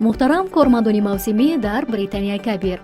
Муҳтарам кормандони мавсимӣ дар Британияи Кабир,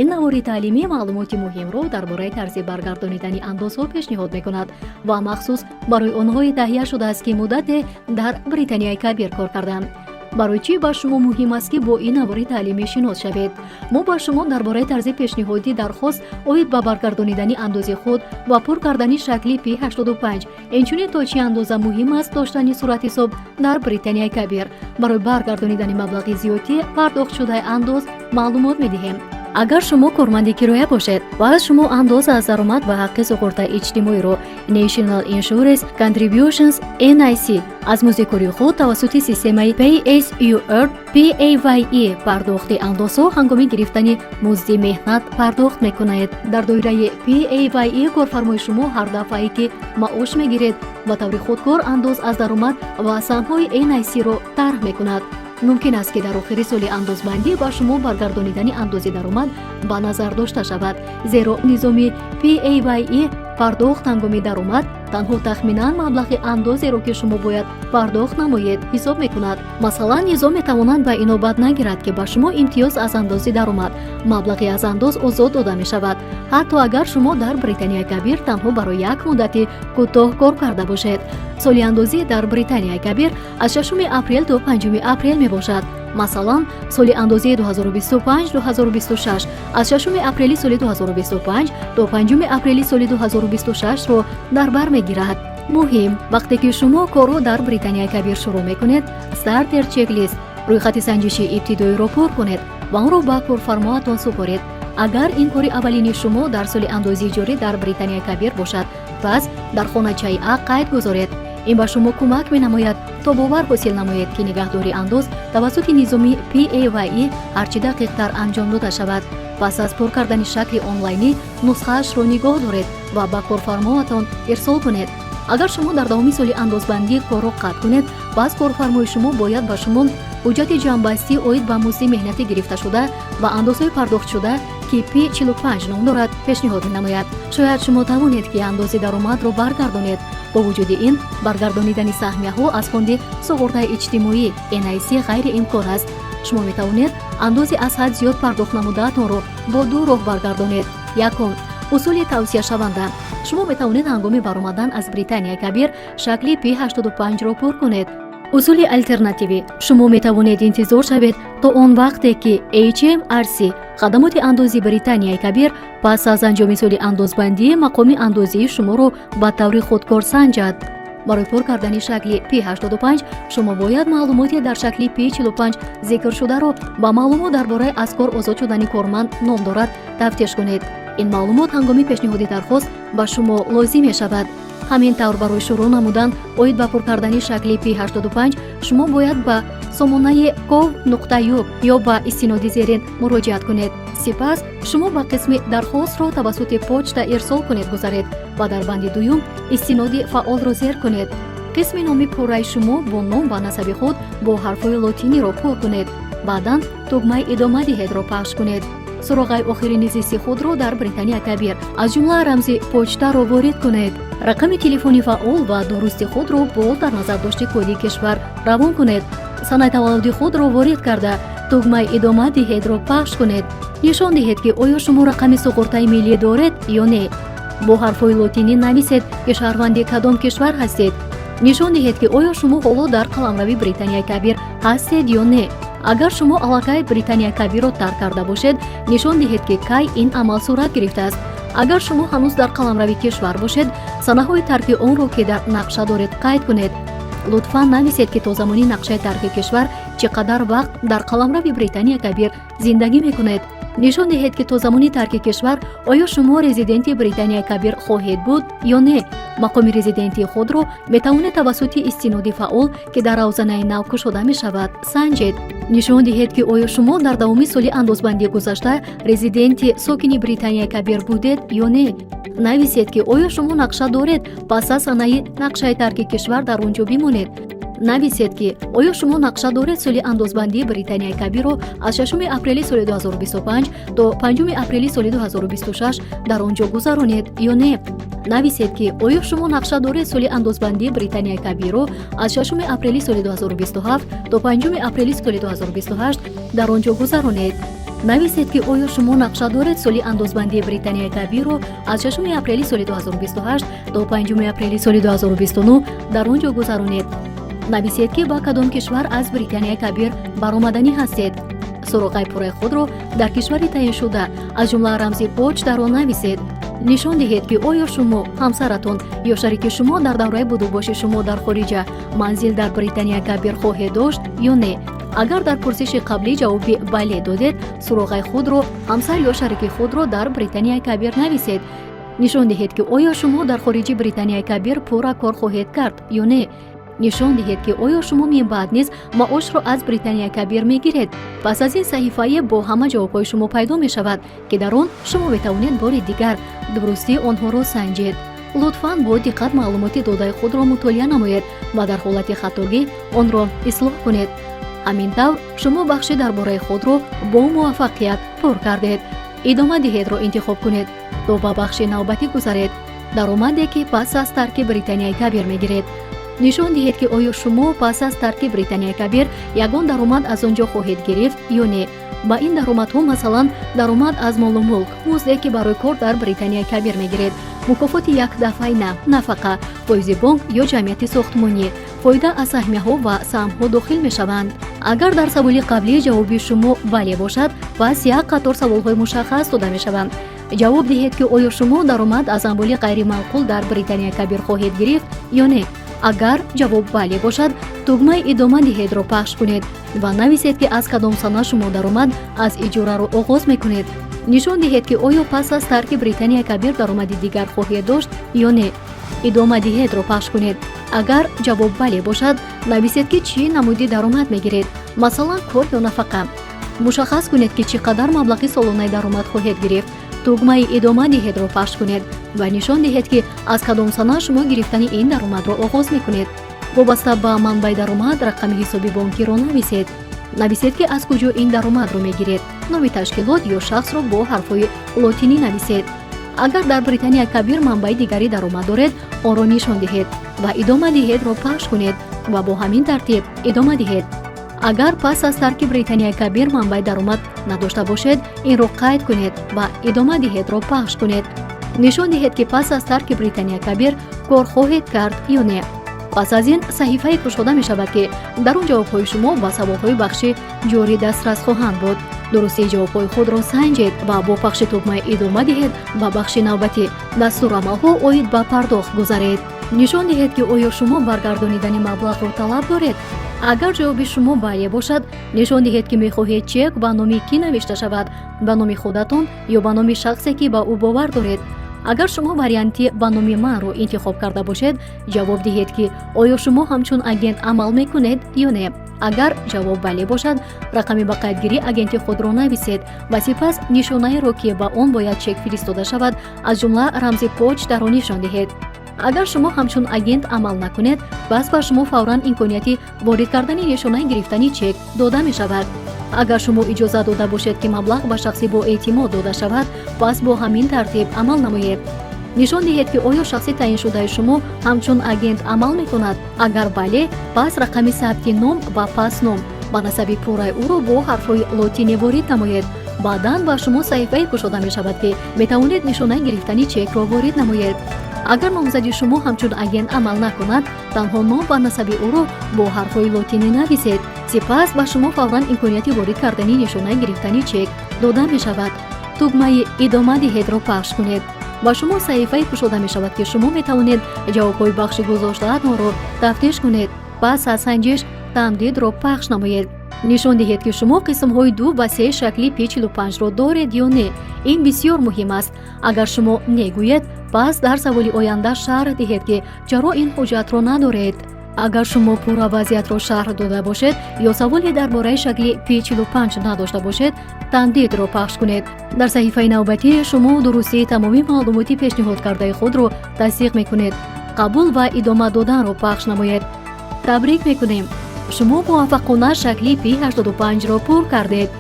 ин навори таълимӣ маълумоти муҳимро дар бораи тарзи баргардонидани андозҳо пешниҳод мекунад ва махсус барои онҳое таҳия шудааст, ки муддате дар Британияи Кабир кор карданд. Барои чӣ ба шумо муҳим аст, ки бо ин навори таълимӣ шинос шавед? Мо ба шумо дар бораи тарзи пешниҳоди дархост оид ба баргардонидани андози худ ва пур кардани шакли P85, инчунин то чӣ андоза муҳим аст доштани суратҳисоб дар Британияи Кабир барои баргардонидани маблағи зиёдӣ пардохтшудаи андоз маълумот медиҳем. Агар шумо корманди кироя бошед, пас шумо андоз аз даромад ва ҳаққи суғуртаи иҷтимоиро, National Insurance Contributions, NIC, аз музди кори худ тавассути системаи Pay As You Earn, PAYE, пардохти андозҳо ҳангоми гирифтани музди меҳнат, пардохт мекунед. Дар доираи PAYE корфармои шумо ҳар дафъае, ки маош мегиред, ба таври худкор андоз аз даромад ва саҳмҳои NIC-ро тарҳ мекунад. Мумкин аст, ки дар охири соли андозбандӣ ба шумо баргардонидани андози даромад ба назар дошта шавад, зеро низоми PAYE, пардохт ҳангоми даромад, танҳо тахминан маблағи андозеро, ки шумо бояд пардохт намоед, ҳисоб мекунад. Масалан, низом метавонад ба инобат нагирад, ки ба шумо имтиёз аз андози даромад, маблағи аз андоз озод дода мешавад, ҳатто агар шумо дар Британияи Кабир танҳо барои як муддати кӯтоҳ кор карда бошед. Соли андозӣ дар Британияи Кабир аз 6 апрел то 5 апрел мебошад. Масалан, соли андозии 2025-2026 аз 6 апрели соли 2025 то 5 апрели соли 2026-ро дар бар мегирад. Муҳим: вақте ки шумо корро дар Британияи Кабир шурӯъ мекунед, Starter Checklist, рӯйхати санҷиши ибтидоиро пур кунед ва онро ба корфармоатон супоред. Агар ин кори аввалини шумо дар соли андозии ҷорӣ дар Британияи Кабир бошад, пас дар хоначаи А қайд гузоред. Ин ба шумо кӯмак менамояд, то бовар ҳосил намоед, ки нигаҳдории андоз тавассути низоми PAYE ҳарчи дақиқтар анҷом дода шавад. Пас аз пур кардани шакли онлайнӣ нусхаашро нигоҳ доред ва ба корфармоатон ирсол кунед. Агар шумо дар давоми соли андозбандӣ корро қатъ кунед, пас корфармои шумо бояд ба шумо ҳуҷҷати ҷамъбастӣ оид ба музди меҳнатӣ гирифташуда ва андозҳои пардохтшуда, ки P45 ном дорад, пешниҳод менамояд. Шояд шумо тавонед, ки андози даромадро баргардонед. Бо вуҷуди ин, баргардонидани саҳмияҳо аз фонди суғуртаи иҷтимоӣ, NIC, ғайриимкон аст. Шумо метавонед андози аз ҳад зиёд пардохт намудаатонро бо ду роҳ баргардонед. Якум, усули тавсияшаванда: шумо метавонед ҳангоми баромадан аз Британияи Кабир шакли P85-ро пур кунед. Усули алтернативӣ: шумо метавонед интизор шавед то он вақте ки HMRC, хадамоти андози Британияи Кабир, пас аз анҷоми соли андозбандӣ мақоми андозии шуморо ба таври худкор санҷад. Барои пур кардани шакли P85 шумо бояд маълумоте дар шакли P45 зикршударо ба маълумот дар бораи аз кор озод шудани корманд ном дорад тафтиш кунед. Ин маълумот ҳангоми пешниҳоди дархост ба шумо лозим мешавад. Ҳамин тавр, барои шурӯъ намудан оид ба пур кардани шакли P85 шумо бояд ба сомонаи gov.uk ё ба истиноди зерин муроҷиат кунед. Сипас шумо ба қисми «Дархостро тавассути почта ирсол кунед» гузаред ва дар банди дуюм истиноди фаъолро зер кунед. Қисми номи пурраи шумо бо ном ва насаби худ бо ҳарфҳои лотиниро пур кунед. Баъдан тугмаи «Идома диҳед»-ро пахш кунед. Суроғаи охирини зисти худро дар Британия Кабир, аз ҷумла рамзи почтаро ворид кунед. Рақами телефони фаъол ва дурусти худро бо дар назардошти коди кишвар равон кунед. Санаи таваллуди худро ворид карда, тугмаи «Идома диҳед»-ро пахш кунед. Нишон диҳед, ки оё шумо рақами суғуртаи миллӣ доред ё не. Бо ҳарфҳои лотинӣ нависед, ки шаҳрванди кадом кишвар ҳастед. Нишон диҳед, ки оё шумо ҳоло дар қаламрави Британияи Кабир ҳастед ё не. Агар шумо аллакай Британияи Кабирро тарк карда бошед, нишон диҳед, ки кай ин амал сурат гирифтааст. Агар шумо ҳанӯз дар қаламрави кишвар бошед, санаҳои тарки онро, ки дар нақша доред, қайд кунед. Лутфан нависед, ки то замони нақшаи тарки кишвар чӣ қадар вақт дар қаламрави Британия Кабир зиндагӣ мекунед. Нишон диҳед, ки то замони тарки кишвар оё шумо резиденти Британияи Кабир хоҳед буд ё не. Мақоми резидентии худро метавонед тавассути истиноди фаъол, ки дар равзанаи нав кушода мешавад, санҷед. Нишон диҳед, ки оё шумо дар давоми соли андозбандии гузашта резиденти сокини Британияи Кабир будед ё не. Нависед, ки оё шумо нақша доред пас аз санаи нақшаи тарки кишвар дар он ҷо бимонед. Нависед, ки оё шумо нақша доред соли андозбандии Британияи Кабирро аз 6 апрели соли 2025 то 5 апрели соли 2026 дар он ҷо гузаронед ё не. Нависед, ки оё шумо нақша доред соли андозбандии Британияи Кабирро аз 6 апрели соли 2027 то 5 апрели соли 2028 дар он ҷо гузаронед. Нависед, ки оё шумо нақша доред соли андозбандии Британияи Кабирро аз 6 апрели соли 2028 то 5 апрели соли 2029 дар он ҷо гузаронед. Нависед, ки ба кадом кишвар аз Британияи Кабир баромаданӣ ҳастед. Суроғаи пурраи худро дар кишвари таъиншуда, аз ҷумла рамзи почтаро нависед. Нишон диҳед, ки оё шумо, ҳамсаратон ё шарики шумо дар давраи будубоши шумо дар хориҷа манзил дар Британияи Кабир хоҳед дошт ё не. Агар дар пурсиши қаблӣ ҷавоби бале додед, суроғаи худро, ҳамсар ё шарики худро дар Британияи Кабир нависед. Нишон диҳед, ки оё шумо дар хориҷи Британияи Кабир пурра кор хоҳед кард ё не. Нишон диҳед, ки оё шумо минбаъд низ маошро аз Британияи Кабир мегиред. Пас аз ин саҳифае бо ҳама ҷавобҳои шумо пайдо мешавад, ки дар он шумо метавонед бори дигар дурустии онҳоро санҷед. Лутфан бо диққат маълумоти додаи худро мутолиа намоед ва дар ҳолати хатогӣ онро ислоҳ кунед. Ҳамин тавр, шумо бахши дар бораи худро бо муваффақият пур кардед. «Идома диҳед»-ро интихоб кунед, то ба бахши навбатӣ гузаред: даромаде, ки пас аз тарки Британияи Кабир мегиред. Нишон диҳед, ки оё шумо пас аз тарки Британияи Кабир ягон даромад аз он ҷо хоҳед гирифт ё не. Ба ин даромадҳо, масалан, даромад аз молу мулк, музде, ки барои кор дар Британияи Кабир мегиред, мукофоти якдафъаина, нафақа, фоизи бонк ё ҷамъияти сохтмонӣ, фоида аз саҳмияҳо ва саҳмҳо дохил мешаванд. Агар дар саволи қаблӣ ҷавоби шумо бале бошад, пас як қатор саволҳои мушаххас дода мешаванд. Ҷавоб диҳед, ки оё шумо даромад аз амволи ғайриманқул дар Британияи Кабир хоҳед гирифт ё не. Агар ҷавоб бале бошад, тугмаи «Идома диҳед»-ро пахш кунед ва нависед, ки аз кадом сана шумо даромад аз иҷораро оғоз мекунед. Нишон диҳед, ки оё пас аз тарки Британияи Кабир даромади дигар хоҳед дошт ё не. «Идома диҳед»-ро пахш кунед. Агар ҷавоб бале бошад, нависед, ки чӣ намуди даромад мегиред, масалан, кор ё нафақа. Мушаххас кунед, ки чӣ қадар маблағи солонаи даромад хоҳед гирифт. Тугмаи «Идома диҳед»-ро пахш кунед ва нишон диҳед, ки аз кадом сана шумо гирифтани ин даромадро оғоз мекунед. Вобаста ба манбаи даромад рақами ҳисоби бонкиро нависед. Нависед, ки аз куҷо ин даромадро мегиред. Номи ташкилот ё шахсро бо ҳарфҳои лотинӣ нависед. Агар дар Британияи Кабир манбаи дигари даромад доред, онро нишон диҳед ва «Идома диҳед»-ро пахш кунед ва бо ҳамин тартиб идома диҳед. Агар пас аз тарки Британияи Кабир манбаи даромад надошта бошед, инро қайд кунед ва «Идома диҳед»-ро пахш кунед. Нишон диҳед, ки пас аз тарки Британияи Кабир кор хоҳед кард ё не. Пас аз ин саҳифае кушода мешавад, ки дар он ҷавобҳои шумо ба саволҳои бахши ҷорӣ дастрас хоҳанд буд. Дурустии ҷавобҳои худро санҷед ва бо пахши тугмаи «Идома диҳед» ба бахши навбатӣ, дастурамалҳо оид ба пардохт, гузаред. Нишон диҳед, ки оё шумо баргардонидани маблағро талаб доред. Агар ҷавоби шумо бале бошад, нишон диҳед, ки мехоҳед чек ба номи кӣ навишта шавад: ба номи худатон ё ба номи шахсе, ки ба ӯ бовар доред. Агар шумо варианти «ба номи ман»-ро интихоб карда бошед, ҷавоб диҳед, ки оё шумо ҳамчун агент амал мекунед ё не. Агар ҷавоб бале бошад, рақами ба қайдгирии агенти худро нависед ва сипас нишонаеро, ки ба он бояд чек фиристода шавад, аз ҷумла рамзи почтаро нишон диҳед. Агар шумо ҳамчун агент амал накунед, пас ба шумо фавран имконияти ворид кардани нишонаи гирифтани чек дода мешавад. Агар шумо иҷозат дода бошед, ки маблағ ба шахси боэътимод дода шавад, пас бо ҳамин тартиб амал намоед. Нишон диҳед, ки оё шахси таъиншудаи шумо ҳамчун агент амал мекунад. Агар бале, пас рақами сабти ном ва пасном ба насаби пурраи ӯро бо ҳарфҳои лотинӣ ворид намоед. Баъдан ба шумо саҳифае кушода мешавад, ки метавонед нишонаи гирифтани чекро ворид намоед. Агар номзади шумо ҳамчун агент амал накунад, танҳо ном ва насаби ӯро бо ҳарфҳои лотинӣ нависед. Сипас ба шумо фавран имконияти ворид кардани нишонаи гирифтани чек дода мешавад. Тугмаи «Идома диҳед»-ро пахш кунед. Ба шумо саҳифае кушода мешавад, ки шумо метавонед ҷавобҳои бахши гузоштаатонро тафтиш кунед. Пас аз санҷиш «Тамдид»-ро пахш намоед. Нишон диҳед, ки шумо қисмҳои 2 ва 3 шакли P45-ро доред ё не. Ин бисёр муҳим аст. Агар шумо не гӯед, пас дар саволи оянда шарҳ диҳед, ки чаро ин ҳуҷҷатро надоред. Агар шумо пурра вазъиятро шарҳ дода бошед ё саволе дар бораи шакли P45 надошта бошед, «Тамдид»-ро пахш кунед. Дар саҳифаи навбатӣ шумо дурустии тамоми маълумоти пешниҳодкардаи худро тасдиқ мекунед. «Қабул ва идома додан»-ро пахш намоед. Табрик мекунем, шумо муваффақона шакли P85-ро пур кардед.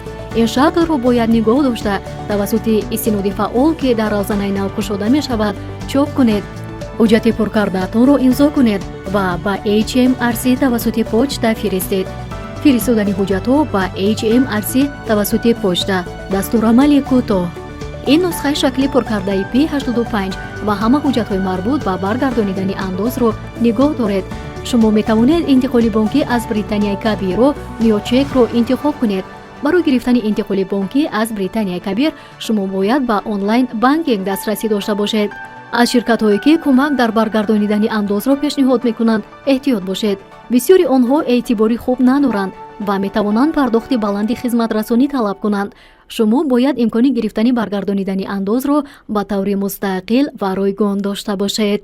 Ин шаклро бояд нигоҳ дошта, тавассути истиноди фаъол, ки дар равзанаи нав кушода мешавад, чоп кунед. Ҳуҷҷати пуркардаатонро имзо кунед ва ба HMRC тавассути почта фиристед. Фиристодани ҳуҷҷатҳо ба HMRC тавассути почта: дастурамали кӯтоҳ. Ин нусхаи шакли пуркардаи P85 ва ҳама ҳуҷҷатҳои марбут ба баргардонидани андозро нигоҳ доред. Шумо метавонед интиқоли бонкӣ аз Британияи Кабирро ё чекро интихоб кунед. Барои гирифтани интиқоли бонкӣ аз Британияи Кабир шумо бояд ба онлайн банкинг дастрасӣ дошта бошед. Аз ширкатҳое, ки кӯмак дар баргардонидани андозро пешниҳод мекунанд, эҳтиёт бошед. Бисёри онҳо эътибори хуб надоранд ва метавонанд пардохти баланди хизматрасонӣ талаб кунанд. Шумо бояд имкони гирифтани баргардонидани андозро ба таври мустақил ва ройгон дошта бошед.